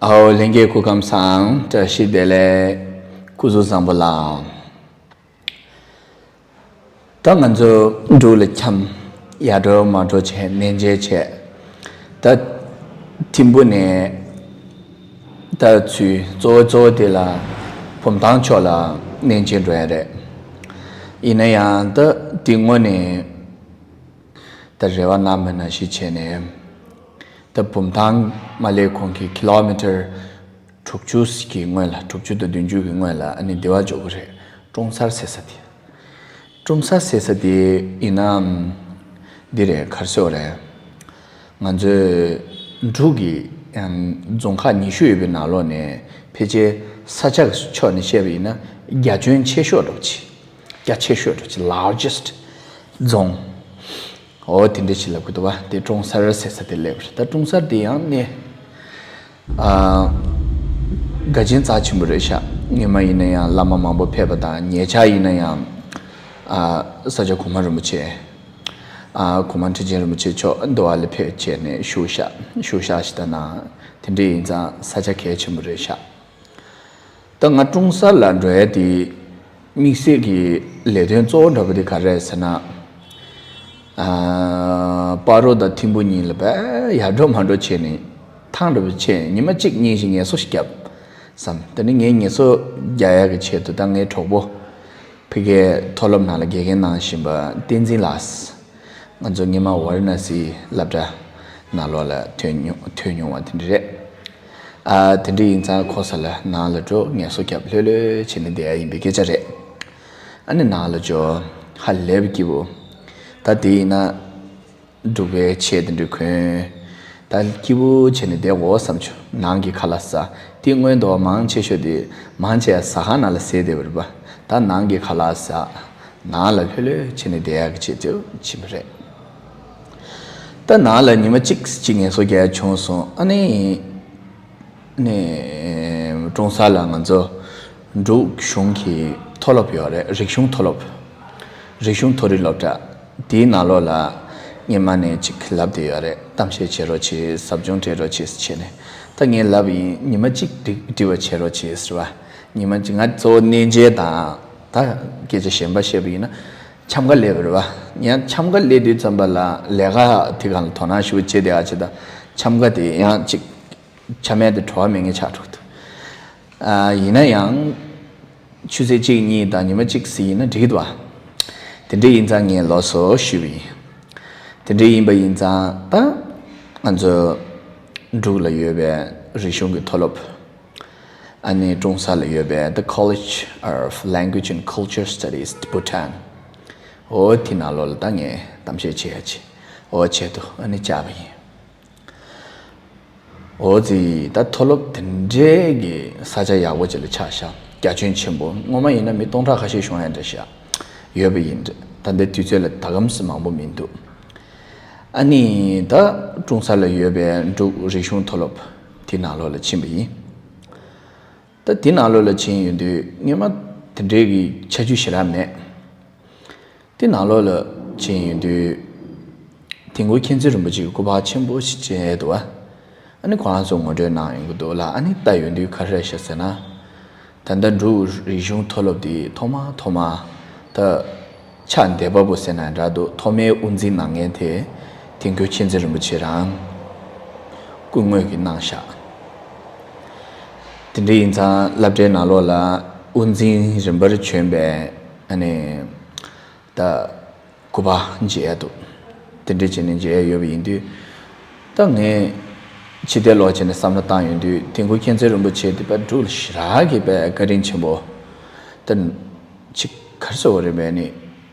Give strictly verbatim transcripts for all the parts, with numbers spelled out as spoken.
ཨའོ། ལྷན་རྒྱས་སྐུ་ཁམས་བཟང་། བཀྲ་ཤིས་བདེ་ལེགས། སྐུ་གཟུགས་བཟང་པོ་ལགས། ད་ང་ཚོ་འབྲུག་ལ་འཁྱམས། ཡར་འགྲོ་མར་འགྲོ་བྱས། གནས་མཇལ་བྱས། ད་ཐིམ་ཕུ་ནས་ད་ཚུར་གཙོ་བོ་གཙོ་བོ་དེ་ལ་བུམ་ཐང་ཕྱོགས་ལ་གནས་མཇལ་འགྲོ་ཡ་རེད། ཡིན་ན་ཡང་ད་དེ་སྔོན་ནས་ད་རེ་བ་གནང་བ་ནང་བཞིན་བྱས་ནས། ད་བུམ་ཐང་མ་སླེབས་གོང་གི་ཀི་ལོ་མི་ཊར་དྲུག་ཅུ་གི་སྔོན་ལ། དྲུག་ཅུ་དང་བདུན་ཅུ་གི་སྔོན་ལ་ཨ་ནི་འདི་བ་འཇོག་གི་རེད། ཀྲོང་གསར་ཟེར་ས་དེ། ཀྲོང་གསར་ཟེར་ས་དེ་ཡིན་ནའང་འདི་རེད། ག་རེ་ཟེར་དགོས་རེད། ང་ཚོའི་འབྲུག་གི་ཡང་རྫོང་ཁག་ཉི་ཤུ་ཡོད་པའི་ནང་ལོགས་ནས་ཕལ་ཆེར་ས་ཆ་གི་ཕྱོགས་ནས་བཤད་པ་ཡིན་ན་རྒྱ་ཁྱོན་ཆེ་ཤོས་འདྲ་པོ་ཅིག་རྒྱ་ཆེ་ཤོས་འདྲ་པོ་ཅིག largest རྫོང་། འོ་དེ་འདྲ་ཞིག་ལབ་གི་འདུག་བ། དེ་ཀྲོང་གསར་ཟེར་ས་དེ་སླེབས་པ་རེད། ད་ཀྲོང་གསར་དེ་ཡང་ནས་ཨ་དགའ་ཆེན་རྩ་ཆེན་པོ་རེད་ཤག་སྔོན་མ་ཡིན་ན་ཡང་བླ་མ་མང་པོ་ཕེབས་པ་དང་། ཉེ་ཆར་ཡིན་ན་ཡང་ཨ་ས་སྐྱ་གོང་མ་རིན་པོ་ཆེ། ཨ་གོང་མ་ཁྲི་ཆེན་རིན་པོ་ཆེ་མཆོག་འདི་བ་ལ་ཕེབས་བྱས་ནས་བཞུགས་ཤག་བཞུགས་ཤག་ཞིག་ད་ན། དེ་འདྲ་ཡིན་ཙང་ས་ཆ་གལ་ཆེན་པོ་རེད་ཤག་ད་ང་ཀྲོང་གསར་ལ་འགྲོ་ཡ་དེ་དམིགས་བསལ་གྱི་ལས་དོན་གཙོ་བོ་འདྲ་པོ་དེ་ག་རེ་རེད་ཟེར་ན། ཨ་སྤ་རོ་དང་ཐིམ་ཕུ་གཉིས་ལ་བས་ཡར་འགྲོ་མར་འགྲོ་བྱས་ནས་ཐང་འདྲ་པོ་ཆད། ཉི་མ་གཅིག་གཉིས་ཤིག་ངལ་གསོ་ཞིག་བརྒྱབ་བསམ། དེ་ནས་ངས་ངལ་གསོ་རྒྱག་ཡ་གི་ཆེད་དུ་ད་ངའི་གྲོགས་པོ་ཕ་གིའི་མཐོ་སློབ་ནང་ལ་དགེ་རྒན་གནང་བཞིན་པ་བསྟན་འཛིན་ལགས། ང་ཚོ་སྔོན་མ་ཝཱ་ར་ཎ་སིའི་སློབ་གྲྭ་ནང་ལོགས་ལ་ཐོན་མྱོང་ཐོན་མྱོང་བ་དེ་འདྲ་རེད། ཨ་དེ་འདྲ་ཡིན་ཙང་ཁོ་ས་ལ་ནང་ལ་འགྲོ། ངལ་གསོ་རྒྱབ། ལྷོད་ལྷོད་བྱས་ནས་བསྡད་ཡ་ཡིན་པའི་སྐད་ཆ་རེད། ཨ་ནི་ནང་ལ་འབྱོར། ཧ་ལས་པའི་སྐྱིད་པོ། ད་དེ་ཡིན་ན་འབྲུག་པའི་ཆས་དེ་འདྲ་གོན། ད་སྐྱིད་པོ་བྱས་ནས་བསྡད་དགོས་བསམ་བྱུང་། ནང་གི་ཁ་ལག་ཟ། དེ་སྔོན་དུ་མང་ཆེ་ཤོས་དེ་མང་ཆེ་བ་ཟ་ཁང་ནང་ལ་ཟས་བསྡད་པ་རེད་པ། ད་ནང་གི་ཁ་ལག་ཟ། ནང་ལ་ལྷོད་ལྷོད་བྱས་ནས་བསྡད་ཡག་གི་ཆེད་དུ་ཕྱིན་པ་རེད། ད་ནང་ལ་ཉི་མ་གཅིག་གཅིག་ངལ་གསོ་རྒྱག་ཡ་བྱུང་སོང་། ཨ་ནི་ནས་ཀྲོང་གསར་ལ་ང་ཚོ་འབྲུག་གཞུང་གི་མཐོ་སློབ་ཡོད་རེད། རིག་གཞུང་མཐོ་སློབ། རིག་གཞུང་མཐོ་རིམ་སློབ་གྲྭ། དེའི་ནང་ལོགས་ལ་སྔོན་མ་ནས་ཅིག་ལབ་བསྡད་ཡོད་རེད། གཏམ་བཤད་བྱེད་རོགས་བྱེད། ཟབ་སྦྱོང་སྤྲད་རོགས་བྱེད་ཟེར་བྱས་ནས། ད་ངས་ལབ་ཡིན། ཉི་མ་གཅིག་འགྲིག་འགྲིག་པ་བྱེད་རོགས་བྱེད་ཟེར་བ། ཉི་མ་གཅིག་ང་གཙོ་བོ་གནས་མཇལ་དང་། ད་སྐད་ཆ་གཞན་པ་བཤད་པ་ཡིན་ན་འཆམ་ག་སླེབས་པ་རེད་བ། ཡང་འཆམ་ག་སླེབས་དུས་ཙམ་པ་ལ་ལས་ཀ་དེ་གང་ལ་དོ་སྣང་ཞུ་བྱེད་བསྡད་ཡ་བྱེད། ད་འཆམ་ག་དེ་ཡང་ཅིག་ཆ་མེད་དུ་བྲོ་བ་མེད་མཁན་ཆགས་འགྲོ་འདུག་ཨ་ཡིན་ན་ཡང་ཆུ་ཚོད་གཅིག་གཉིས་དང་ཉི་མ་གཅིག་ཙམ་ཡིན་ན་འགྲིག་གི་འདུག་བ། དེ་འདྲ་ཡིན་ཙང་ངས་ལོགས་སུ་ཞུས་པ་ཡིན། དེ་འདྲ་ཡིན་པ་ཡིན་ཙང་ད་ང་ཚོ་འབྲུག་ལ་ཡོད་པའི་རིག་གཞུང་གི་མཐོ་སློབ། ཨ་ནི་ཀྲོང་གསར་ལ་ཡོད་པའི་The College of Language and Culture Studies Bhutan། འོ་དེ་ནང་ལོགས་ལ་ད་ངས་གཏམ་བཤད་བྱེད་ཡ་ཆེ། འོ་ཆེད་དུ་ཨ་ནི་བཅར་བ་ཡིན། འོ་ཙི་ད་མཐོ་སློབ་དེ་འདྲའི་གི་ས་ཆ་ཡག་པོ་ཅིག་ལ་ཆགས་ཤག་རྒྱ་ཁྱོན་ཆེན་པོ། སྔོན་མ་ཡིན་ན་མི་སྟོང་ཕྲག་ཁ་ཤས་ཤོང་ཡ་འདྲ་ཤག་ཡོད་པ་ཡིན། ད་ལྟའི་དུས་ཚོད་ལ་ད་གམ་སེ་མང་པོ་མི་འདུག་ཨ་ནི་ད་ཀྲོང་གསར་ལ་ཡོད་པའི་འབྲུག་རིག་གཞུང་མཐོ་སློབ་དེ་ནང་ལོགས་ལ་ཕྱིན་པ་ཡིན། ད་དེ་ནང་ལོགས་ལ་ཕྱིན་ཡོང་དུས་སྔོན་མ་དེ་འདྲའི་གི་ཆ་རྒྱུས་ཞེ་དྲག་མེད། དེ་ནང་ལོགས་ལ་ཕྱིན་ཡོང་དུས་དིལ་མགོ་མཁྱེན་བརྩེ་རིན་པོ་ཆེ་གི་སྐུ་པར་ཆེན་པོ་ཞིག་བྱས་འདུག་བ། ཨ་ནི་ཁོ་རང་ཚོ་ངོ་སྤྲོད་གནང་ཡོང་གི་འདུག་ལ། ཨ་ནི་ལྟ་ཡོང་དུས་ག་རེ་རེད་ཤག་ཟེར་ན། ད་ལྟ་འབྲུག་རིག་གཞུང་མཐོ་སློབ་དེ་ཐོག་མ་ཐོག་མ་ད་ཕྱག་འདེབས་པ་པོ་ཟེར་ན་འདྲ་འདུག་ཐོག་མའི་དབུ་འཛིན་གནང་མཁན་དེ་དིལ་མགོ་མཁྱེན་བརྩེ་རིན་པོ་ཆེ་རང་སྐུ་དངོས་ཀྱིས་གནང་ཤག་དེ་འདྲ་ཡིན་ཙང་སློབ་གྲྭའི་ནང་ལོགས་ལ་དབུ་འཛིན་རིམ་པར་བྱོན་པའི་ཨ་ནི་ད་སྐུ་པར་མཇལ་ཡ་འདུག་དེ་འདྲ་བྱས་ནས་མཇལ་ཡ་ཡོད་པ་ཡིན་དུས། ད་ངས་ཕྱི་བལྟས་ལོག་བྱས་ནས་བསམ་བློ་བཏང་ཡོང་དུས་དིལ་མགོ་མཁྱེན་བརྩེ་རིན་པོ་ཆེ་དེ་དཔེ་འབྲུག་ལ་ཞེ་དྲག་གི་དཔེ་བཀའ་དྲིན་ཆེན་པོ། ད་ཅིག་ག་རེ་ཟེར་དགོས་རེད་པས་ནི།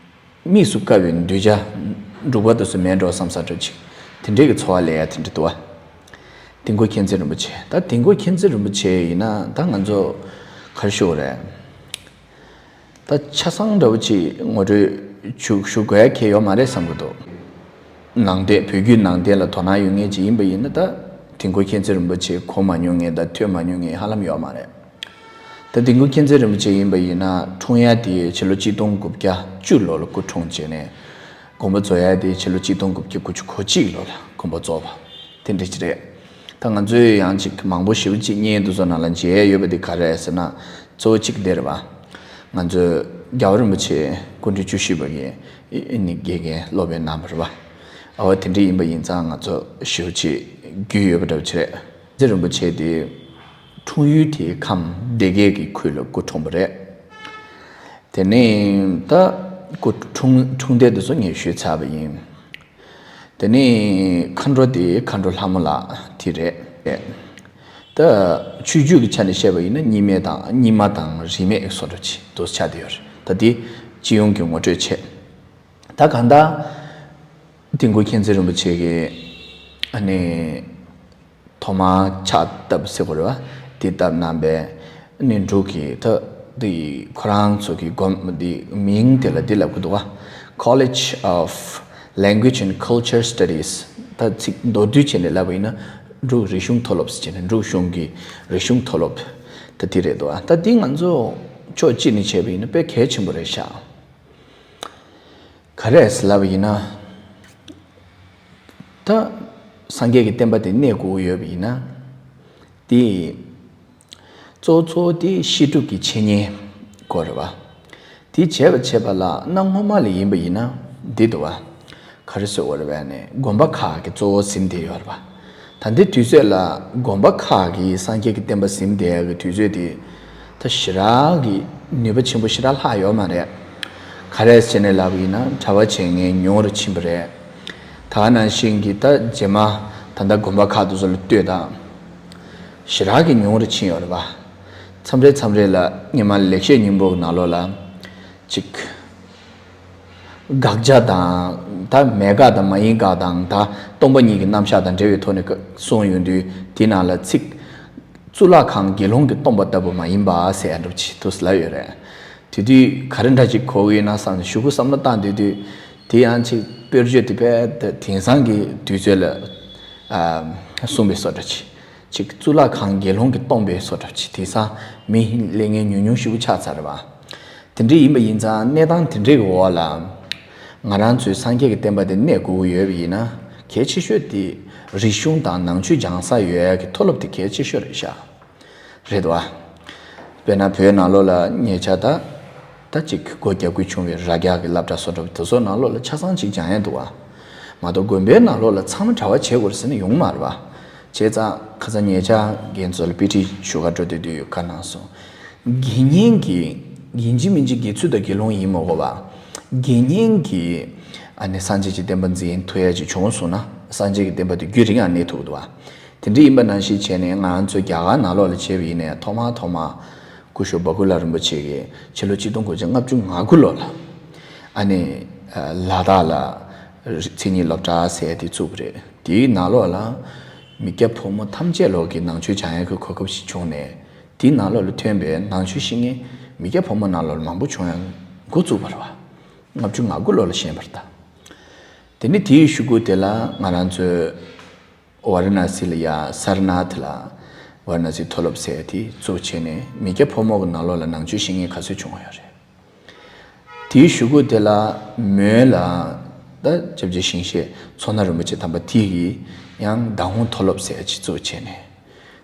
དམིགས་སུ་བཀར་བའི་གདུལ་བྱ་འབྲུག་པ་དེ་ཚོ་མེད་འགྲོ་བསམ་ས་འདྲ་ཅིག་དེ་འདྲའི་གི་ཚོར་བ་སླེབས་ཡ་དེ་འདྲ་འདུག་བ། དིལ་མགོ་མཁྱེན་བརྩེ་རིན་པོ་ཆེ། ད་དིལ་མགོ་མཁྱེན་བརྩེ་རིན་པོ་ཆེ་ཡིན་ན་ད་ང་ཚོ་ག་རེ་ཞུ་དགོས་རེད། ད་ཆ་ཚང་འདྲ་བོ་ཅིག་ངོ་སྤྲོད་ཞུ་ཞུ་དགོས་ཡ་གང་ཡང་ཡོད་མ་རེད་བསམ་གྱི་འདུག་ནང་བསྟན་བོད་བརྒྱུད་ནང་བསྟན་ལ་དོ་སྣང་ཡོད་མཁན་ཅིག་ཡིན་པ་ཡིན་ན། ད་དིལ་མགོ་མཁྱེན་བརྩེ་རིན་པོ་ཆེ་གོ་མ་མྱོང་མཁན་དང་ཐོས་མ་མྱོང་མཁན་ཧ་ལམ་ཡོད་མ་རེད། ད་དིལ་མགོ་མཁྱེན་བརྩེ་རིན་པོ་ཆེ་ཡིན་པ་ཡིན་ན་འཁྲུངས་ཡ་དེ་ཕྱི་ལོ་གཅིག་སྟོང་དགུ་བརྒྱ་བཅུ་ལོ་ལ་སྐུ་འཁྲུངས་བྱས་ནས། དགོངས་པ་རྫོགས་ཡ་དེ་ཕྱི་ལོ་གཅིག་སྟོང་དགུ་བརྒྱ་དགུ་བཅུ་གོ་གཅིག་ལོ་ལ་དགོངས་པ་རྫོགས་པ་དེ་འདྲ་ཅིག་རེད། ད་ང་ཚོས་ཡང་ཅིག་མང་པོ་ཞེ་པོ་ཅིག་བརྙན་དེ་ཚོ་ནང་ལ་མཇལ་ཡོད་པ་དེ་ག་རེ་རེད་ཟེར་ན། གཙོ་བོ་གཅིག་དེ་རེད་པ། ང་ཚོའི་རྒྱལ་བ་རིན་པོ་ཆེ་སྐུ་ཕྲེང་བཅུ་བཞི་པ་གི་ཨ་ནི་དགེ་རྒན་སློབ་དཔོན་གནང་བ་རེད་པ། ཨ་བ་དེ་འདྲ་ཡིན་པ་ཡིན་ཙང་ང་ཚོ་ཞེ་པོ་ཅིག་རྒྱུས་ཡོད་པ་འདྲ་པོ་ཅིག་རེད། ཁྱེད་རིན་པོ་ཆེ་དེ་འཁྲུངས་ཡུལ་དེ་ཁམས་སྡེ་དགེ་གི་ཁུལ་ལ་སྐུ་འཁྲུངས་པ་རེད། དེ་ནས་ད་སྐུ་འཁྲུངས་འཁྲུངས་འདས་དེ་ཚོ་ངས་ཞུས་ཚར་བ་ཡིན། དེ་ནས་མཁའ་འགྲོ་དེ་མཁའ་འགྲོ་ལྷ་མོ་ལགས་དེ་རེད། ད་ཆོས་བརྒྱུད་ཀྱི་ཆ་ནས་བཤད་པ་ཡིན་ན་རྙིང་མ་དང་རྙིང་མ་དང་རིས་མེད་བཟོ་འདྲ་ཅིག་ཏུ་ཆགས་བསྡད་ཡོད་རེད། ད་དེ་སྤྱི་ཡོངས་ཀྱི་ངོ་སྤྲོད་བྱས། ད་གང་ལྟར་དིལ་མགོ་མཁྱེན་བརྩེ་རིན་པོ་ཆེ་གིས་ཨ་ནི་ཐོག་མར་ཕྱག་བཏབ་ཟེར་དགོས་རེད་པ། དེ་བཏབ་གནང་བས་ནི་འབྲུག་གི་ད་དེ་ཁོ་རང་ཚོ་གི་དགོན་དེ་མིང་དེ་ལ་དེ་ལབ་གི་འདུག་ག College of Language and Culture Studies། ད་ཚིག་མདོར་བསྡུས་བྱས་ནས་ལབ་པ་ཡིན་ན་འབྲུག་རིག་གཞུང་མཐོ་སློབ་ཟེར་བྱས་ནས་འབྲུག་གཞུང་གི་རིག་གཞུང་མཐོ་སློབ་ད་དེ་རེད་འདུག་ག་ད་དེ་ང་ཚོ་ཕྱོགས་གཅིག་ནས་བྱས་པ་ཡིན་ན་དཔེ་གལ་ཆེན་པོ་རེད་ཤག་ག་རེ་ཟེར་ལབ་པ་ཡིན་ན། ད་སངས་རྒྱས་ཀྱི་བསྟན་པ་དེ་གནས་དགོས་ཀྱི་ཡོད་པ་ཡིན་ན། དེ་གཙོ་བོ་གཙོ་བོ་དེ་བཤད་སྒྲུབ་ཀྱི་འཆད་ཉན་དགོས་རེད་པ། དེ་བྱས་པ་བྱས་པ་ལ་གནའ་སྔོན་མ་ལ་ཡིན་པ་ཡིན་ན་འདི་འདུག་ག་ག་རེ་ཟེར་དགོས་རེད་པས་ནས་དགོན་པ་ཁག་གི་གཙོ་བོ་ཟིན་བསྡད་ཡོད་རེད་པ། ད་ལྟའི་དུས་ཚོད་ལ་དགོན་པ་ཁག་གིས་སངས་རྒྱས་ཀྱི་བསྟན་པ་ཟིན་བསྡད་ཡག་གི་དུས་ཚོད་དེ་ད་ཞེ་དྲག་གི་ནུས་པ་ཆེན་པོ་ཞེ་དྲག་ལྷག་ཡོད་མ་རེད། ག་རེ་བྱས་ནས་ལབ་པ་ཡིན་ན་གྲྭ་པ་བྱེད་མཁན་ཉུང་རུ་ཕྱིན་པ་རེད། ད་ག་ནང་བཞིན་གྱི་ད་རྗེས་མ་ད་ལྟ་དགོན་པ་ཁག་དེ་ཚོ་ལ་ལྟོས་དང་། ཞེ་དྲག་གི་ཉུང་རུ་ཕྱིན་ཡོད་རེད་པ། མཚམས་རེ་མཚམས་རེ་ལ་སྔོན་མ་ལེགས་བཤད་སྙིང་པོ་གི་ནང་ལོགས་ལ་ཅིག་དགག་བྱ་དང་ད་མེད་དགག་དང་མ་ཡིན་དགག་དང་ད་སྟོང་པ་ཉིད་ཀྱི་རྣམ་གཞག་དང་འབྲེལ་བའི་ཐོག་ནས་གསུངས་ཡོང་དུས་དེའི་ནང་ལ་ཚིག་གཙུག་ལག་ཁང་དགེ་སློང་གིས་སྟོང་པ་ལྟ་བུ་མ་ཡིན་པ་ཟེར་ཡ་འདྲ་པོ་ཅིག་ཏུ་ལབ་ཡོད་རེད། དེ་དུས་ག་རེ་འདྲ་ཅིག་གོ་གི་ཡོད་ན་བསམ་ནས་གཞུག་གུ་བསམ་བློ་བཏང་བསྡད་དུས་དེ་ཡང་ཅིག་དཔེར་བརྗོད་དེ་དཔེ་དེང་སང་གི་དུས་ཚོད་ལ་གསུངས་པའི་བཟོ་འདྲ་ཅིག་ཅིག་གཙུག་ལག་ཁང་དགེ་སློང་གིས་སྟོང་པའི་བཟོ་འདྲ་ཅིག་དེང་སང་མི་ལས་ངན་ཉུང་ཉུང་ཞིག་ཆགས་ཚར་བ། དེ་འདྲ་ཡིན་པ་ཡིན་ཙང་གནས་སྟངས་དེ་འདྲའི་འོག་ལ་ང་རང་ཚོའི་སངས་རྒྱས་ཀྱི་བསྟན་པ་དེ་གནས་དགོས་ཀྱི་ཡོད་པ་ཡིན་ན་གལ་ཆེ་ཤོས་དེ་རིག་གཞུང་དང་ནང་ཆོས་སྦྱང་ས་ཡོད་ཡག་གི་མཐོ་སློབ་དེ་གལ་ཆེ་ཤོས་རེད་ཤག་རེད་བ། དཔེར་ན་བོད་ནང་ལོགས་ལ་ཉེ་ཆར་ད་ད་ཅིག་སྒོ་རྒྱག་དགོས་བྱུང་བའི་རྭ་རྒྱ་གི་སློབ་གྲྭ་སོགས་འདྲ་པོ་དེ་ཚོ་ནང་ལོགས་ལ་ཆ་ཚང་ཅིག་སྦྱང་ཡ་འདུག་བ། མ་གཏོགས་དགོན་པའི་ནང་ལོགས་ལ་ཚང་མ་གྲྭ་པ་བྱེད་དགོས་རེད་ཟེར་ན་ཡོང་མ་རེད་བ། བྱས་ཙང་ཁ་སང་ཉེ་ཆར་རྒན་ཚོ་ལ་དཔེ་ཁྲིད་ཞུ་ག་འགྲོ་དུས་དུས་བཀའ་གནང་སོང་། དགེ་བསྙེན་གྱི་ཡིན་གཅིག་མིན་གཅིག་དགེ་ཚུལ་དང་དགེ་སློང་ཡིན་མ་དགོས་པ། དགེ་བསྙེན་གྱི་ཨ་ནི་སངས་རྒྱས་ཀྱི་བསྟན་པ་འཛིན་ཐུབ་ཡ་ཅིག་བྱུང་སོང་ན་སངས་རྒྱས་ཀྱི་བསྟན་པ་དེ་རྒྱུན་རིང་ཡང་གནས་ཐུབ་ཀྱི་འདུག་བ། དེ་འདྲ་ཡིན་པ་ནང་བཞིན་བྱས་ནས་ང་རང་ཚོ་རྒྱ་གར་ནང་ལོགས་ལ་བྱས་པ་ཡིན་ནའི་ཐོག་མར་ཐོག་མར་སྐུ་ཞབས་བྷ་གུ་ལ་རིན་པོ་ཆེ་གིས་ཕྱི་ལོ་ཆིག་སྟོང་དགུ་བརྒྱ་ལྔ་བཅུ་ང་དགུ་ལོ་ལ་ཨ་ནི་ལ་དྭགས་ལ་མཚན་ཉིད་སློབ་གྲྭ་ཟེར་དེ་བཙུགས་པ་རེད། དེའི་ནང་ལོགས་ལ་མི་སྐྱ་ཕོ་མོ་ཐམས་ཅད་ལོག་གི་ནང་ཆོས་སྦྱང་ཡག་གི་གོ་སྐབས་ཤིག་བྱུང་ནས་དེའི་ནང་ལོགས་ལ་ཐོན་པའི་ནང་ཆོས་ཤེས་མཁན་མི་སྐྱ་ཕོ་མོ་ནང་ལོགས་ལ་མང་པོ་བྱུང་ཡག་འགོ་བཙུགས་པ་རེད་བ། ལྔ་བཅུ་ང་དགུ་ལོ་ལ་བཞེངས་པ་རེད་ད། དེ་ནས་དེའི་གཞུག་གུ་དེ་ལ་ང་རང་ཚོའི་ཝཱ་ར་ཎ་སི་ལ་ཡ་སར་ནཱཐ་ལ་ཝཱ་ར་ཎ་སི་མཐོ་སློབ་ཟེར་དེ་བཙུགས་བྱས་ནས་མི་སྐྱ་ཕོ་མོ་གི་ནང་ལོགས་ལ་ནང་ཆོས་ཤེས་མཁན་ག་ཚོད་བྱུང་བ་ཡོད་རེད། དེའི་གཞུག་གུ་དེ་ལ་མོན་ལ་ད་སྐྱབས་རྗེ་ཞིང་གཤེགས་མཚོ་སྣ་རིན་པོ་ཆེ་དམ་པ་དེ་ཡིས་ཡང་ཟླ་འོང་མཐོ་སློབ་ཟེར་ཅིག་བཙུགས་བྱས་ནས་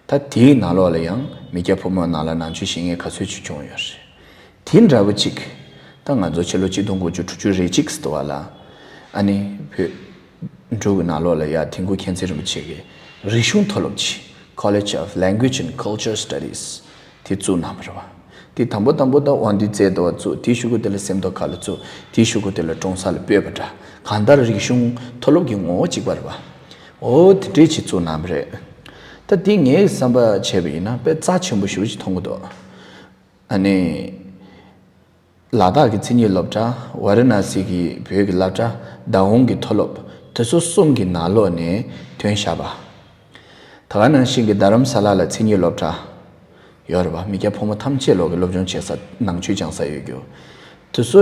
ད་དེའི་ནང་ལོགས་ལ་ཡང་མི་སྐྱ་ཕོ་མོ་ནང་ལ་ནང་ཆོས་ཤེས་མཁན་ག་ཚོད་ཅིག་བྱུང་བ་ཡོད་རེད། དེ་འདྲ་བོ་ཅིག་ད་ང་ཚོ་ཕྱི་ལོ་ཆིག་སྟོང་དགུ་བརྒྱ་དྲུག་ཅུ་རེ་གཅིག་ཟེར་བ་ལ་ཨ་ནི་བོད་འབྲུག་གི་ནང་ལོགས་ལ་ཡ་དིལ་མགོ་མཁྱེན་བརྩེ་རིན་པོ་ཆེ་གིས་རིག་གཞུང་མཐོ་སློབ་ཅིག College of Language and Culture Studies དེ་བཙུགས་གནང་བ་རེད་བ། དེ་དང་པོ་དང་པོ་ད་དབང་འདུས་རྩེ་ཟླ་བ་བཙུགས། དེའི་གཞུག་གུ་དེ་ལ་སེམས་རྟོགས་ཁ་ལ་བཙུགས། དེའི་གཞུག་གུ་དེ་ལ་ཀྲོང་གསར་ལ་སྤོས་པ་འདྲ་གང་ལྟར་རིག་གཞུང་མཐོ་སློབ་ཀྱི་ངོ་བོ་གཅིག་པ་རེད་བ། འོ་དེ་འདྲས་ཅིག་བཙུགས་གནང་བ་རེད། ད་དེ་ངའི་བསམ་པ་བྱས་པ་ཡིན་ན་དཔེ་རྩ་ཆེན་པོ་ཞེ་པོ་ཅིག་མཐོང་གི་འདུག་ཨ་ནི། ལ་དྭགས་ཀྱི་མཚན་ཉིད་སློབ་གྲྭ། ཝཱ་ར་ཎ་སི་གི་བོད་ཀྱི་སློབ་གྲྭ། ཟླ་འོང་གི་མཐོ་སློབ། དེ་ཚོ་གསུམ་གྱི་ནང་ལོགས་ནས་ཐོན་བཞག་པ། ད་ག་ནང་བཞིན་གྱི་རྡ་རམ་ས་ལ་ལ་མཚན་ཉིད་སློབ་གྲྭ་ཡོད་རེད་བ། མི་སྐྱ་ཕོ་མོ་ཐམས་ཅད་ལོག་གི་སློབ་སྦྱོང་བྱེད་ས་ནང་ཆོས་སྦྱང་ས་ཡོད་རྒྱུ། དེ་ཚོ་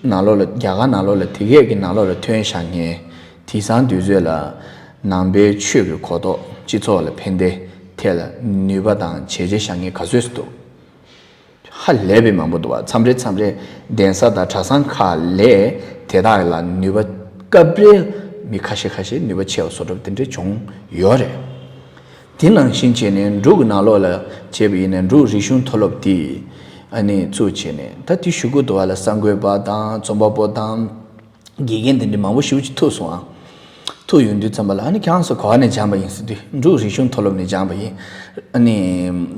ནང་ལོགས་ལ་རྒྱ་གར་ནང་ལོགས་ལ་དེ་གས་ཀྱི་ནང་ལོགས་ལ་ཐོན་བཞག་མཁན་དེང་སང་དུས་ཚོད་ལ་ནང་པའི་ཆོས་ཀྱི་གོ་རྟོགས་སྤྱི་ཚོགས་ལ་ཕན་བདེ་ཐད་ལ་ནུས་པ་དང་བྱས་རྗེས་བཞག་མཁན་ག་ཚོད་ཅིག་འདུག་ཧ་ལས་པའི་མང་པོ་འདུག་བ། མཚམས་རེ་མཚམས་རེ་གདན་ས་དང་གྲྭ་ཚང་ཁག་ལས་དེ་དག་ལ་ནུས་པ་སྐབས་རེ་མི་ཁ་ཤས་ཁ་ཤས་ནུས་པ་ཆེ་བ་བཟོ་འདྲ་དེ་འདྲ་བྱུང་ཡོད་རེད། དེ་ནང་བཞིན་བྱས་ནས་འབྲུག་གི་ནང་ལོགས་ལ་བྱས་པ་ཡིན་ན་འབྲུག་རིག་གཞུང་མཐོ་སློབ་དེ་ཨ་ནི་བཙུགས་བྱས་ནས་ད་དེ་ཞུ་གི་འདུག་བ་ལ། གསར་འགོད་པ་དང་རྩོམ་པ་པོ་དང་། དགེ་རྒན་དེ་འདྲ་མང་པོ་ཞེ་པོ་ཅིག་ཐུག་སོང་ཨ། ཐུག་ཡོང་དུས་ཙམ་པ་ལ་ཨ་ནི་ཁྱེད་རང་ཚོ་ག་བ་ནས་སྦྱངས་པ་ཡིན་ཟེར་དུས་འབྲུག་རིག་གཞུང་མཐོ་སློབ་ནས་སྦྱངས་པ་ཡིན། ཨ་ནི་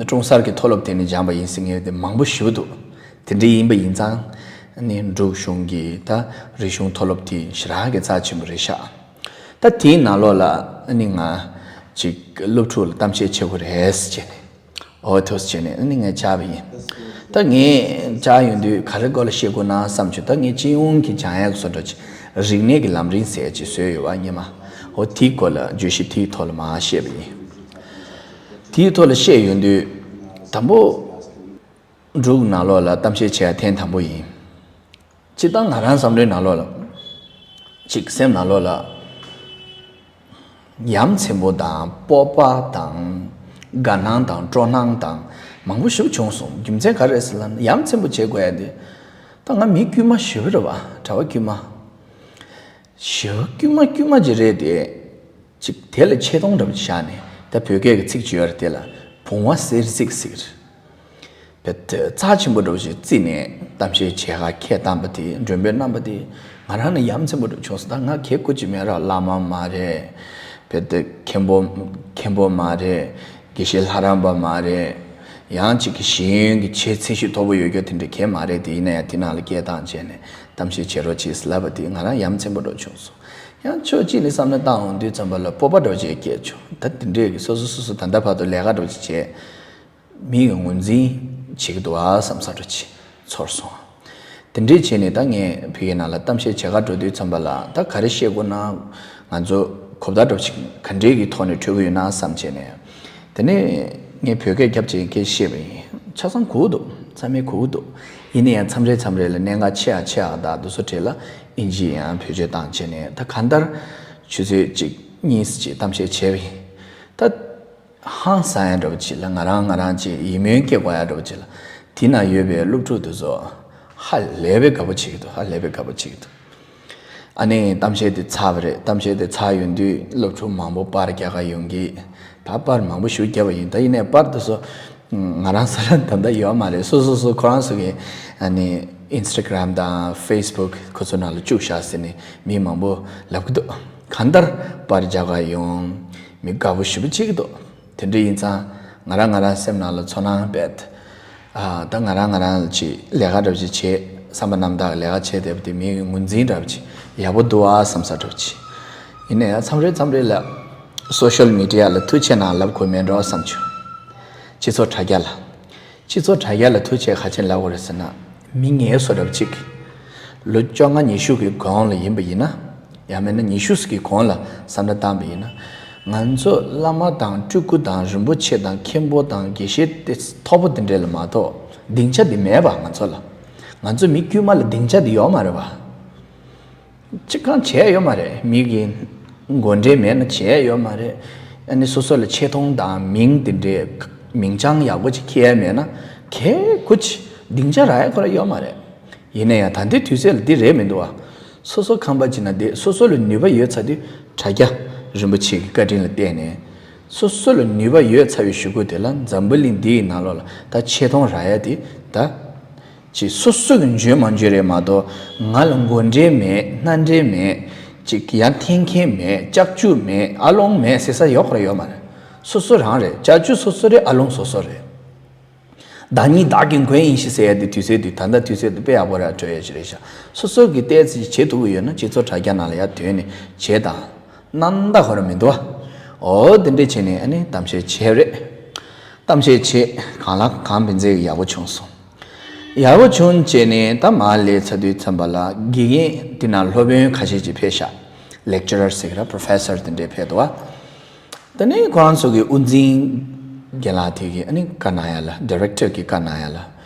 ཀྲོང་གསར་གྱི་མཐོ་སློབ་དེ་ནས་སྦྱངས་པ་ཡིན་ཟེར་མཁན་དེ་མང་པོ་ཞེ་པོ་འདུག་དེ་འདྲ་ཡིན་པ་ཡིན་ཙང་ཨ་ནི་འབྲུག་གཞུང་གི་ད་རིག་གཞུང་མཐོ་སློབ་དེ་ཞེ་དྲག་གི་རྩ་ཆེན་པོ་རེད་ཤག་ད་དེའི་ནང་ལོགས་ལ་ཨ་ནི་ང་ཅིག་སློབ་ཕྲུག་ལ་གཏམ་བཤད་བྱེད་དགོས་རེད་ཟེར་བྱས་ནས། འོ་ཐུགས་རྗེ་ཆེ་ནས་ཨ་ནི་ངས་བཅར་བ་ཡིན། ད་ངས་བཅར་ཡོང་དུས་ག་རེ་སྐོར་ལ་བཤད་དགོས་ན་བསམ་བྱུང་། ད་ངས་སྤྱི་ཡོངས་ཀྱི་སྦྱང་ཡག་བཟོ་འདྲ་ཅིག་རིག་གནས་ཀྱི་ལམ་རིམ་ཟེར་ཅིག་བཟོས་ཡོད་པ་སྔོན་མ། འོ་དེའི་སྐོར་ལ་བརྗོད་གཞི་དེའི་ཐོག་ལ་མར་བཤད་པ་ཡིན། དེའི་ཐོག་ལ་བཤད་ཡོང་དུས་དང་པོ་འབྲུག་ནང་ལོགས་ལ་གཏམ་བཤད་བྱེད་ཡག་ཐེངས་དང་པོ་ཡིན། སྤྱིར་བཏང་ང་རང་བསམ་བློའི་ནང་ལོགས་ལ། ཅིག་སེམས་ནང་ལོགས་ལ། ཡ་མཚན་པོ་དང་སྤོབས་པ་དང་དགའ་སྣང་དང་སྤྲོ་སྣང་དང་མང་པོ་ཞིག་བྱུང་སོང་། རྒྱུ་མཚན་ག་རེ་རེད་ཟེར་ལབ་ན་ཡ་མཚན་པོ་བྱེད་དགོས་ཡ་དེ། ད་ང་མི་དཀྱུས་མ་ཞེ་པོ་རེད་བ། གྲྭ་པ་དཀྱུས་མ། ཞེ་པོ་དཀྱུས་མ་དཀྱུས་མ་ཅིག་རེད་དེ། ཅིག་དེ་ལ་ཆེ་མཐོང་འདྲ་པོ་ཅིག་བཞག་ནས་ད་བོད་སྐད་ཀྱི་ཚིག་ཅིག་ཡོད་རེད། དེ་ལ་བུང་བ་གསེར་གཟིགས་ཟེར་གི་རེད། བེད་རྩ་ཆེན་པོ་འདྲ་པོ་ཞིག་བརྩིས་ནས་གཏམ་བཤད་བྱེད་ག་ཁས་བཏང་པ་དེ། མགྲོན་པོའི་རྣམ་པ་དེ་ང་རང་ལ་ཡ་མཚན་པོ་འདྲ་པོ་བྱུང་སོང་། ད་ང་གལ་དགོས་ཀྱི་མེད་ར། བླ་མ་མ་རེད། བེད་མཁན་པོ་མཁན་པོ་མ་རེད། དགེ་བཤེས་ལྷ་རམས་པ་མ་རེད། ཡང་གཅིག་གི་ཤེས་ཡོན་གྱི་ཆེ་ཚད་ཤོས་མཐོ་པོ་ཡོད་རྒྱུ་དེ་འདྲ་གང་ཡང་མ་རེད། དེ་ཡིན་ན་ཡང་དེ་ནང་ལ་སྐད་བཏང་བྱས་ནས་གཏམ་བཤད་བྱེད་རོགས་གྱིས་ལབ་པ་དེ་ང་རང་ཡ་མཚན་པོ་འདྲ་པོ་བྱུང་སོང་། ཡང་ཕྱོགས་གཅིག་ནས་བསམ་བློ་བཏང་ཡོང་དུས་ཙམ་པ་ལ་སྤོབས་པ་འདྲ་པོ་ཅིག་སྐྱེས་བྱུང་། ད་དེ་འདྲས་ཀྱི་སོ་སོ་སོ་སོ་ད་ལྟ་བར་དུ་ལས་ཀ་འདྲ་པོ་ཅིག་བྱས། མི་ཡི་ངོས་འཛིན་བྱེད་ཀྱི་འདུག་ཨ་བསམ་བསམ་འདྲ་ཅིག་ཚོར་སོང་། དེ་འདྲས་བྱས་ནས་ད་ངས་ཕ་གི་ནང་ལ་གཏམ་བཤད་བྱེད་ག་འགྲོ་དུས་ཙམ་པ་ལ་ད་ག་རེ་བཤད་དགོས་ན། ང་ཚོ་གོ་བརྡ་འདྲ་པོ་ཅིག་ག་འདྲས་ཀྱི་ཐོག་ནས་འཕྲོད་ཀྱི་ཡོད་ན་བསམ་བྱས་ནས། དེ་ནས་ངས་བོད་སྐད་རྒྱབ་བྱས་སྐད་བཤད་པ་ཡིན། ཆ་ཚང་གོ་གི་འདུག་ཚང་མས་གོ་གི་འདུག་ཡིན་ན་ཡང་མཚམས་རེ་མཚམས་རེ་ལ་གནད་འགག་ཆེ་ཡ་ཆེ་ཡ་དང་དེ་ཚོ་གྲས་ལ་ཨིན་ཇི་ཡང་བེད་སྤྱོད་བཏང་བྱས་ནས་ད་གང་ལྟར་ཆུ་ཚོད་གཅིག་གཉིས་ཅིག་གཏམ་བཤད་བྱས་པ་ཡིན། ད། ཧང་སང་ཡ་འདྲ་པོ་ཅིག་ལ་ང་རང་ང་རང་ཅིག་ཡིད་སྨོན་སྐྱེ་དགོས་ཡ་འདྲ་པོ་ཅིག་ལ། དེ་ན་ཡོད་པའི་སློབ་ཕྲུག་དེ་ཚོ་ཧ་ལས་པའི་དགའ་པོ་བྱེད་ཀྱི་འདུག་ཧ་ལས་པའི་དགའ་པོ་བྱེད་ཀྱི་འདུག་ཨ་ནི་གཏམ་བཤད་དེ་ཚར་བ་རེད། གཏམ་བཤད་དེ་ཚར་ཡོང་དུས་སློབ་ཕྲུག་མང་པོ་པར་རྒྱག་ག་ཡོང་གི། ད་པར་མང་པོ་ཞིག་བརྒྱབ་པ་ཡིན། ད་ཡིན་ནའི་པར་དེ་ཚོ་ང་རང་ས་ར་ད་ལྟ་ཡོད་མ་རེད། སོ་སོ་སོ་ཁོ་རང་ཚོ་གི་ཨ་ནི་ཨིན་སི་ཊ་གྷ་རམ་དང་ཕེ་སི་བུག་ཁོ་ཚོ་ནང་ལ་བཅུག་བཞག་ཟེར་ནས་མི་མང་པོ་ལབ་ཀྱི་འདུག་གང་ལྟར་པར་རྒྱག་ག་ཡོང་། མི་དགའ་པོ་ཞེ་པོ་བྱེད་ཀྱི་འདུག་དེ་འདྲ་ཡིན་ཙང་ང་རང་ང་རང་སེམས་ནང་ལ་ཚོར་སྣང་བྱས། ཨ་ད་ང་རང་ང་རང་ལ་ཅིག་ལས་ཀ་འདྲ་པོ་ཅིག་བྱེད། བསམ་པ་རྣམ་དག་ལས་ཀ་བྱེད་བསྡད་པ་དེ་མི་ཡི་ངོས་འཛིན་འདྲ་པོ་ཅིག་ཡག་པོ་འདུག་ཨ་བསམ་ས་འདྲ་པོ་ཅིག་ཡིན་ན་ཡང་མཚམས་རེ་མཚམས་རེ་ལ་སོ་ཤལ་མི་ཌི་ཡ་ལ་ཐུག་བྱས་ན་ལབ་དགོས་མེད་འགྲོ་བསམ་བྱུང་། སྤྱི་ཚོགས་དྲ་རྒྱ་ལ། སྤྱི་ཚོགས་དྲ་རྒྱ་ལ་ཐུག་བྱས་ག་ཅི་ལབ་དགོས་རེད་ཟེར་ན། མི་ངའི་བཟོ་འདྲ་པོ་ཅིག་ལོ་བཅོ་ལྔ་ཉི་ཤུ་གི་གོང་ལ་ཡིན་པ་ཡིན་ན། ཡང་མིན་ན་ཉི་ཤུ་གི་གོང་ལ་བསམ་བློ་བཏང་པ་ཡིན་ན། ང་ཚོ་བླ་མ་དང་སྤྲུལ་སྐུ་དང་རིན་པོ་ཆེ་དང་མཁན་པོ་དང་དགེ་བཤེས་དེ་མཐོ་པོ་དེ་འདྲས་ལ་མ་གཏོགས་སྡིངས་ཆ་དེ་མེད་པ། ང་ཚོ་ལ། ང་ཚོ་མི་དཀྱུས་མ་ལ་སྡིངས་ཆ་དེ་ཡོད་མ་རེད་པ། ཅི་གང་བྱས་ཡོད་མ་རེད། མི་གི་མགོ་འདྲེན་མེད་ན་བྱས་ཡོད་མ་རེད། ཨ་ནི་སོ་སོ་ལ་ཆེ་མཐོང་དང་མིང་དེ་འདྲའི་མིང་བྱང་ཡག་པོ་ཅིག་འཁྱེར་ཡ་མེད་ན་གལ་ཁུ་ཅི་སྡིངས་ཆ་རག་ཡ་ཁོ་རང་ཡོད་མ་རེད། ཡིན་ན་ཡང་ད་ལྟའི་དུས་ཚོད་ལ་འདི་རེད་མི་འདུག་བ། སོ་སོ་ཁང་པ་ཅིག་ན་བསྡད། སོ་སོ་ལ་ནུས་པ་ཡོད་ཚར་དུས་དྲ་རྒྱ་རིན་པོ་ཆེ་གི་བཀའ་དྲིན་ལ་བརྟེན་ནས་སོ་སོ་ལ་ནུས་པ་ཡོད་ཚར་བའི་གཞུག་གུ་དེ་ལ་འཛམ་བུ་གླིང་འདིའི་ནང་ལོགས་ལ་ད་ཆེ་མཐོང་རག་ཡ་དེ་ད། ཅིག་སོ་སོ་གི་འཇོན་མ་འཇོན་རེད་མ་གཏོགས་ང་ལ་མགོ་འདྲེན་མེད། སྣ་འདྲེན་མེད། ཅིག་ཡར་འཐེན་མཁན་མེད། ལྕགས་ཀྱུ་མེད། ཨ་ལོང་མེད་ཟེར་ས་ཡོད་ཁོ་ར་ཡོད་མ་རེད། སོ་སོ་རང་རེད། ལྕགས་ཀྱུ་སོ་སོ་རེད། ཨ་ལོང་སོ་སོ་རེད། བདག་ཉིད་བདག་གི་མགོན་ཡིན་ཞེས་ཟེར་ཡ་དེ་དུས་ཚོད་དེ་ད་ལྟ་དུས་ཚོད་དེ་དཔེ་ཡག་པོ་ར་འགྲོ་ཡ་ཞིག་རེད་ཤག་སོ་སོ་གི་ཏོག་ཙམ་བྱེད་ཐུབ་ཀྱི་ཡོད་ན་སྤྱི་ཚོགས་དྲ་རྒྱ་ནང་ལ་ཡར་དོན་ནས་བྱེད་དང་། ནམ་ཟླ་ཁོ་ར་མི་འདུག་བ། འོ་དེ་འདྲས་བྱས་ནས་ཨ་ནི་གཏམ་བཤད་བྱས་རེད། གཏམ་བཤད་བྱས་གང་ལ་གང་ཕན་ཚེ་ཡག་པོ་བྱུང་སོང་། ཡག་པོ་བྱུང་བྱས་ནས་ད་མར་སླེབས་ཚར་དུས་ཙམ་པ་ལ་དགེ་རྒན་དེ་ན་སློབ་དཔོན་ཁ་ཤས་ཅིག་ཕེབས་ཤག་ལེག་ཅ་རར་ཟེར་གི་ར་པྲོ་ཕེ་སར་དེ་འདྲས་ཕེབས་འདུག་བ། དེ་ནས་ཁོ་རང་ཚོ་གི་དབུ་འཛིན་རྒན་ལགས་དེ་གིས་ཨ་ནི་བཀའ་གནང་ཡ་ལ་ཌི་རེག་ཊར་གིས་བཀའ་གནང་ཡ་ལ་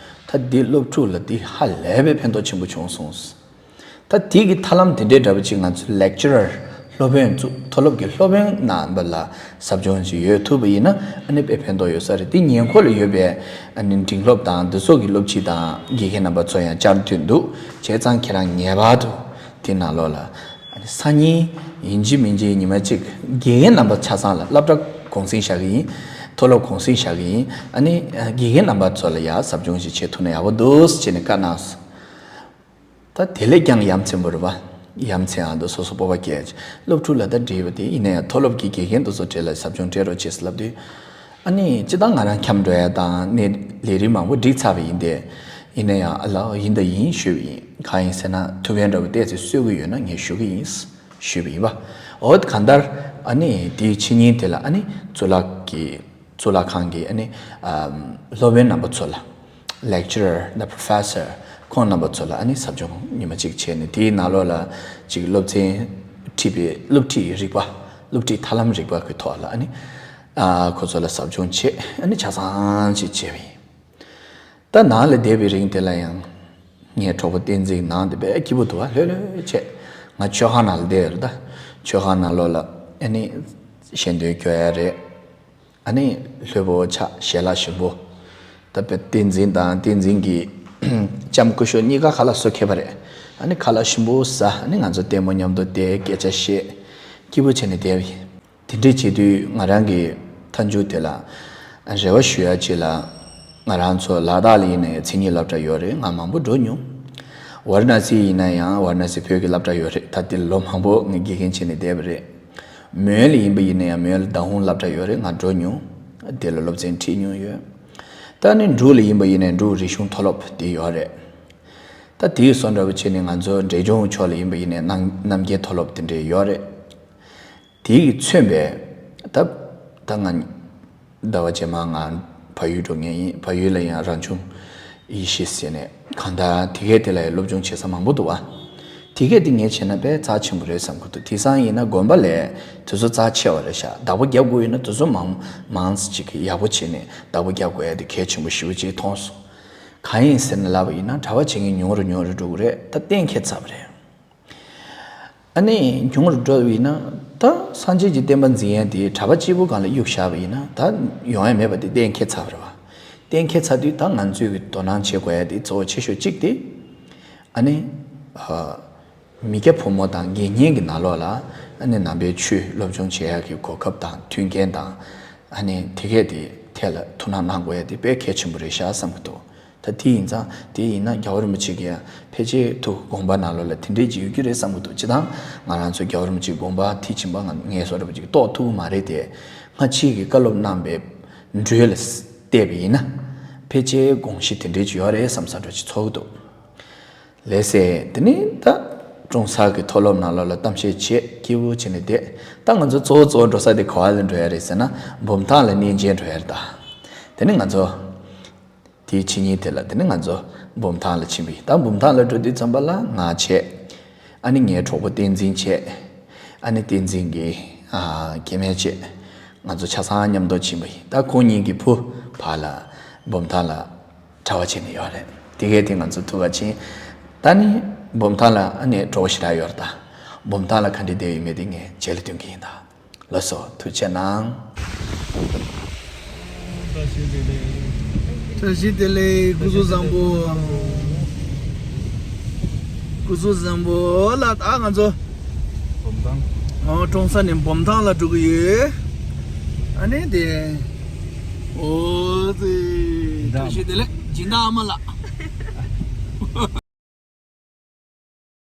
ད་འདི་སློབ་ཕྲུག་ལ་འདི་ཧ་ལས་པའི་ཕན་ཐོགས་ཆེན་པོ་བྱུང་སོང་། ད་དེ་གི་ཐབས་ལམ་དེ་འདྲའི་འདྲ་པོ་ཅིག་ང་ཚོ་ལེག་ཅ་རར་སློབ་དཔོན་ཚོ་མཐོ་སློབ་ཀྱི་སློབ་དཔོན་རྣམ་པ་ལ་ཟབ་སྦྱོང་ཅིག་ཡོད་ཐུབ་པ་ཡིན་ན་ཨ་ནི་དཔེ་ཕན་ཐོགས་ཡོད་ས་རེད། དེ་ཉེ་འཁོར་ལ་ཡོད་པའི་ཨ་ནི་འབྲིང་སློབ་དང་འདི་ཚོ་གི་སློབ་སྤྱི་དང་དགེ་རྒན་རྣམ་པ་ཚོ་ཡང་བཅར་འདོད་འདུག་བྱས་ཙང་ཁྱེད་རང་ངེས་པར་དུ་དེ་ནང་ལོགས་ལ་ཨ་ནི་སང་ཉིན་ཡིན་གཅིག་མིན་གཅིག་ཉི་མ་གཅིག་དགེ་རྒན་རྣམ་པ་ཆ་ཚང་ལ་སློབ་གྲྭ་ གུང་སེང་བཞག་གི་ཡིན། མཐོ་སློབ་གུང་སེང་བཞག་གི་ཡིན། ཨ་ནི་དགེ་རྒན་རྣམ་པ་ཚོ་ལ་ཡ་ཟབ་སྦྱོང་ཞིག་བྱེད་ཐུབ་ན་ཡག་པོ་འདུག་ཟེར་ནས་བཀའ་གནང་སོང་། ད་དེ་ལས་ཀྱང་ཡ་མཚན་པོ་རེད་པ། ཡ་མཚན་ཨ་འདུག་སོ་སོ་སྤོབས་པ་སྐྱེ། སློབ་ཕྲུག་ལ་ད་འགྲིག་པ་དེ་ཡིན་ན་ཡང་མཐོ་སློབ་ཀྱི་དགེ་རྒན་དེ་ཚོ་གྲས་ལ་ཟབ་སྦྱོང་སྤྲད་རོགས་བྱེད་ཟེར་ལབ་དུས། ཨ་ནི་སྤྱིར་བཏང་ང་རང་འཁྱམས་འགྲོ་ཡ་དང་ནི་ལས་རིམ་མང་པོ་བསྒྲིགས་ཚར་བ་ཡིན་ཏེ། ཡིན་ན་ཡང་ཨ་ལ་ཡིན་ད་ཡིན་ཞུས་པ་ཡིན། གང་ཡིན་ཟེར་ན་ཐུགས་ཕན་འདྲ་བོ་ཏོག་ཙམ་གསོས་ཀྱི་ཡོད་ན་ངས་ཞུ་གི་ཡིན་ཞུས་པ་ཡིན་པ། འོ་གང་ལྟར་ཨ་ནི་དེའི་ཕྱི་ཉིན་དེ་ལ་ཨ་ནི་གཙུག་ལག་གི་གཙུག་ལག་ཁང་གི་ཨ་ནི་ཨམ་སློབ་དཔོན་རྣམ་པ་ཚོ་ལ། Lecturer དང་Professor ཁོང་རྣམ་པ་ཚོ་ལ་ཨ་ནི་ཟབ་སྦྱོང་ཉི་མ་གཅིག་བྱས་ནས་དེའི་ནང་ལོགས་ལ་ཅིག་སློབ་ཚན་ཁྲིད་པའི་སློབ་ཁྲིད་རིག་པ། སློབ་ཁྲིད་ཐབས་ལམ་རིག་པ་གི་ཐོག་ལ་ཨ་ནི་ཨ་ཁོ་ཚོ་ལ་ཟབ་སྦྱོང་བྱས། ཨ་ནི་ཆ་ཚང་ཅིག་བྱས་པ་ཡིན། ད་ནང་ལ་བསྡད་པའི་རིང་དེ་ལ་ཡང་ངའི་གྲོགས་པོ་བསྟན་འཛིན་ནང་དེ་དཔེ་སྐྱིད་པོ་འདུག་བ། ལྷོད་ལྷོད་བྱས། ང་མཆོད་ཁང་ནང་ལ་བསྡད་ཡོད་རེད། ད་མཆོད་ཁང་ནང་ལོགས་ལ་ཨ་ནི་ཞལ་འདོན་སྐྱོར་ཡ་རེད། ཨ་ནི་ལྷོད་པོ་ཆགས། ཞལ་ལག་ཞིམ་པོ། ད་དཔེ་བསྟན་འཛིན་དང་བསྟན་འཛིན་གྱི་ལྕམ་སྐུ་ཞབས་གཉིས་ཀ་ཁ་ལག་བཟོ་མཁས་པ་རེད། ཨ་ནི་ཁ་ལག་ཞིམ་པོ་ཟ། ཨ་ནི་ང་ཚོ་ལྟད་མོ་མཉམ་དུ་བལྟས། སྐད་ཆ་བཤད། སྐྱིད་པོ་བྱས་ནས་བསྡད་པ་ཡིན། དེ་འདྲས་བྱེད་དུས་ང་རང་གི་མཐའ་མཇུག་དེ་ལ་རེ་བ་ཞུ་ཡ་ཅིག་ལ། ང་རང་ཚོ་ལ་དྭགས་ལ་ཡིན་ན་ཡང་མཚན་ཉིད་སློབ་གྲྭ་ཡོད་རེད། ང་མང་པོ་འགྲོ་མྱོང་། ཝཱ་ར་ཎ་སི་ཡིན་ན་ཡང་ཝཱ་ར་ཎ་སི་བོད་ཀྱི་སློབ་གྲྭ་ཡོད་རེད། ད་དེ་ལོ་མང་པོ་ངས་དགེ་རྒན་བྱས་ནས་བསྡད་པ་རེད། མོན་ལ་ཡིན་པ་ཡིན་ན་ཡང་མོན་ལ་ཟླ་ཧུང་སློབ་གྲྭ་ཡོད་རེད། ང་འགྲོ་མྱོང་། དེ་ལ་སློབ་ཚན་ཁྲིད་མྱོང་ཡོད། ད་ནི་འབྲུག་ལ་ཡིན་པ་ཡིན་ན་འབྲུག་རིག་གཞུང་མཐོ་སློབ་དེ་ཡོད་རེད། ད་དེའི་བཟོ་འདྲ་བོ་བྱས་ནས་ང་ཚོ་འབྲས་ལྗོངས་ཕྱོགས་ལ་ཡིན་པ་ཡིན་ན་རྣམ་རྣམ་རྒྱལ་མཐོ་སློབ་དེ་འདྲས་ཡོད་རེད། དེ་གིས་མཚོན་པའི་ད་ད་ང་ཟླ་བ་རྗེས་མ་ང་བལ་ཡུལ་འགྲོ་མཁན་ཡིན། བལ་ཡུལ་ལ་ཡང་རང་བྱུང་ཡེ་ཤེས་ཟེར་ནས་གང་ལྟར་དེ་གས་དེ་ལ་ཡང་སློབ་སྦྱོང་བྱེད་ས་མང་པོ་འདུག་བ། དེ་གས་དེ་ངས་བྱས་ན་དཔེ་རྩ་ཆེན་པོ་རེད་བསམ་གྱི་འདུག་དེང་སང་ཡིན་ན་དགོན་པ་ལས་དེ་ཚོ་རྩ་ཆེ་བ་རེད་ཤག་བདག་པོ་རྒྱབ་དགོས་ཡོད་ན་དེ་ཚོ་མང་མང་ཙམ་ཅིག་གིས་ཡག་པོ་བྱས་ནས་བདག་པོ་རྒྱབ་དགོས་ཡ་དེ་གལ་ཆེན་པོ་ཞེ་པོ་ཅིག་མཐོང་སོང་། གང་ཡིན་ཟེར་ན་ལབ་པ་ཡིན་ན་གྲྭ་པ་བྱེད་མཁན་ཉུང་རུ་ཉུང་རུ་འགྲོ་གི་རེད། ད་གཏན་འཁེལ་ཚར་བ་རེད། ཨ་ནི་ཉུང་རུ་འགྲོ་བ་ཡིན་ན་ད་སངས་རྒྱས་ཀྱི་བསྟན་པ་འཛིན་ཡ་དེ་གྲྭ་པ་གཅིག་པུ་སྒང་ལ་གཡུགས་བཞག་པ་ཡིན་ན་ད་ཡོང་ཡ་མེད་པ་དེ་གཏན་འཁེལ་ཚར་བ་རེད་བ། གཏན་འཁེལ་ཚར་དུས་ད་ང་ཚོས་ཀྱི་དོ་སྣང་བྱེད་དགོས་ཡ་དེ་གཙོ་བོ་ཆེ་ཤོས་གཅིག་དེ། ཨ་ནི་ཨ་མི་སྐྱ་ཕོ་མོ་དང་དགེ་བསྙེན་གྱི་ནང་ལོགས་ལ་ཨ་ནི་ནང་པའི་ཆོས་སློབ་སྦྱོང་བྱེད་ཡ་གི་གོ་སྐབས་དང་མཐུན་རྐྱེན་དང་། ཨ་ནི་དེ་གས་དེ་ཐད་ལ་ཐུགས་སྣང་གནང་དགོས་ཡ་དེ་དཔེ་གལ་ཆེན་པོ་རེད་ཤག་བསམ་གྱི་འདུག་ད་དེ་ཡིན་ཙང་དེ་ཡིན་ན་རྒྱལ་བ་རིན་པོ་ཆེ་གིས་ཡང་ཕལ་ཆེར་ཐུགས་དགོངས་པ་ནང་ལོགས་ལ་དེ་འདྲའི་ཅིག་ཡོད་ཀྱི་རེད་བསམ་གྱི་འདུག་སྤྱིར་བཏང་ང་རང་ཚོ་རྒྱལ་བ་རིན་པོ་ཆེའི་དགོངས་པ་མཐིལ་ཕྱིན་པ་ང་ངས་བཟོ་འདྲ་པོ་ཅིག་རྟོགས་ཐུབ་ཀྱི་མ་རེད་དེ། སྔ་ཕྱི་གི་བཀའ་སློབ་གནང་པའི་འགྲོས་ལ་བལྟས་པ་ཡིན་ན། ཕལ་ཆེར་དགོངས་གཞི་དེ་འདྲའི་ཅིག་ཡོད་རེད་བསམ་ས་འདྲ་ཅིག་ཚོར་གྱི་འདུག་ལགས་སེ། དེ་ནས་ད་ཀྲོང་གསར་གྱི་མཐོ་སློབ་ནང་ལོགས་ལ་གཏམ་བཤད་བྱས་སྐྱིད་པོ་བྱས་ནས་བསྡད། ད་ང་ཚོ་གཙོ་བོ་གཙོ་བོ་འགྲོ་ས་དེ་ག་བ་ལ་འགྲོ་ཡ་རེད་ཟེར་ན་འབུམ་ཐང་ལ་གནས་མཇལ་འགྲོ་ཡ་རེད་ད། དེ་ནས་ང་ཚོ་དེའི་ཕྱི་ཉིན་དེ་ལ་དེ་ནས་ང་ཚོ་འབུམ་ཐང་ལ་ཕྱིན་པ་ཡིན། ད་འབུམ་ཐང་ལ་འགྲོ་དུས་ཙམ་པ་ལ་ང་བྱས། ཨ་ནི་ངའི་གྲོགས་པོ་བསྟན་འཛིན་བྱས། ཨ་ནི་བསྟན་འཛིན་གྱི་ཨ་སྐྱེ་དམན་བྱས། ང་ཚོ་ཆ་ཚང་མཉམ་དུ་ཕྱིན་པ་ཡིན། ད་ཁོང་གཉིས་ཀྱི་བུ་ཕར་ལ་འབུམ་ཐང་ལ་གྲྭ་པ་བྱས་ནས་ཡོད་རེད། དེ་གས་དེ་ང་ཚོ་ཐུག་ག་ཕྱིན། ད་ནི་འབུམ་ཐང་ལ་ཨ་ནི་གྲོགས་པོ་ཞེ་དྲག་ཡོད་རེད་ད། འབུམ་ཐང་ལ་ག་འདྲས་བསྡད་ཡོད་མེད་དེ་ངས་རྗེས་ལ་སྟོན་གྱི་ཡིན་ད། ལགས་སོ། ཐུགས་རྗེ་གནང་། བཀྲ་ཤིས་བདེ་ལེགས། བཀྲ་ཤིས་བདེ་ལེགས། སྐུ་གཟུགས་བཟང་པོ། སྐུ་གཟུགས་བཟང་པོ་ལ་ད་ང་ཚོ་འབུམ་ཐང་། ཨོ་ཀྲོང་གསར་ནས་འབུམ་ཐང་ལ་འགྲོ་གི་ཡོད། ཨ་ནི་དེ། ཨོ་ཙི། བཀྲ་ཤིས་བདེ་ལེགས། སྦྱིན་བདག་ཨ་མ་ལགས།